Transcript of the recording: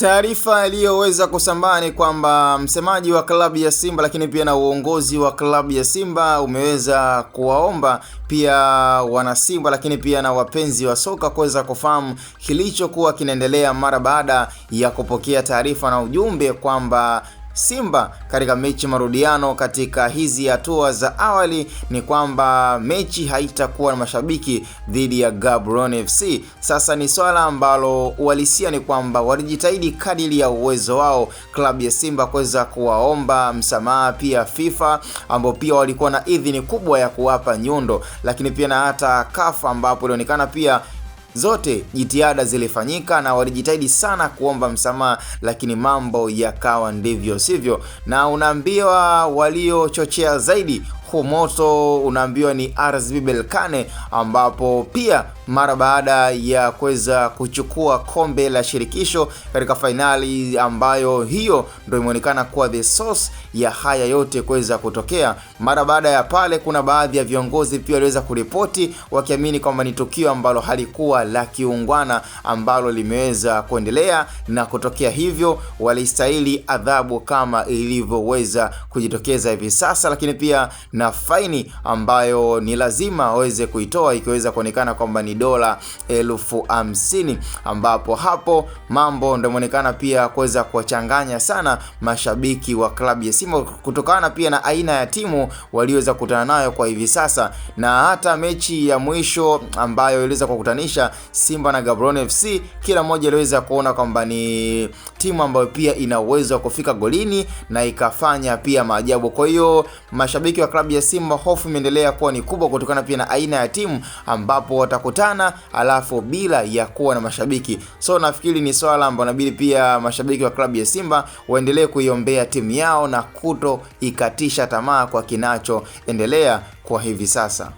Taarifa iliyoweza kusambaa ni kwamba msemaji wa klabu ya Simba lakini pia na uongozi wa klabu ya Simba umeweza kuwaomba pia wanasimba lakini pia na wapenzi wa soka kuweza kufahamu kilichokuwa kinaendelea mara baada ya kupokea taarifa na ujumbe kwamba Simba katika mechi marudiano katika hizi hatua za awali ni kwamba mechi haitakuwa na mashabiki dhidi ya Gaborone FC. Sasa ni swala ambalo uhalisia ni kwamba walijitahidi kadiri ya uwezo wao klabu ya Simba kuweza kuwaomba msamaha pia FIFA ambao pia walikuwa na idhini kubwa ya kuwapa nyundo, lakini pia na hata CAF ambapo ilionekana pia zote jitihada zilifanyika na walijitahidi sana kuomba msamaha, lakini mambo yakawa ndivyo sivyo, na unaambiwa waliochochea zaidi huu moto unaambiwa ni RSB Berkane, ambapo pia mara baada ya kuweza kuchukua kombe la shirikisho katika fainali ambayo hiyo ndio imeonekana kuwa the source ya haya yote kuweza kutokea. Mara baada ya pale, kuna baadhi ya viongozi pia waliweza kuripoti wakiamini kwamba ni tukio ambalo halikuwa la kiungwana ambalo limeweza kuendelea na kutokea, hivyo walistahili adhabu kama ilivyoweza kujitokeza hivi sasa, lakini pia na faini ambayo ni lazima waweze kuitoa ikiweza kuonekana kwamba ni dola 50,000, ambapo hapo mambo ndio imeonekana pia kuweza kuwachanganya sana mashabiki wa klabu ya Simba kutokana pia na aina ya timu walioweza kukutana nayo kwa hivi sasa, na hata mechi ya mwisho ambayo iliweza kukutanisha Simba na Gaborone FC, kila mmoja aliweza kuona kwamba ni timu ambayo pia ina uwezo wa kufika golini na ikafanya pia maajabu. Kwa hiyo mashabiki wa klabu ya Simba hofu imeendelea kuwa ni kubwa kutokana pia na aina ya timu ambapo watakutana alafu bila ya kuwa na mashabiki. So nafikiri ni swala ambalo inabidi pia mashabiki wa klabu ya Simba waendelee kuiombea timu yao na kuto ikatisha tamaa kwa kinachoendelea kwa hivi sasa.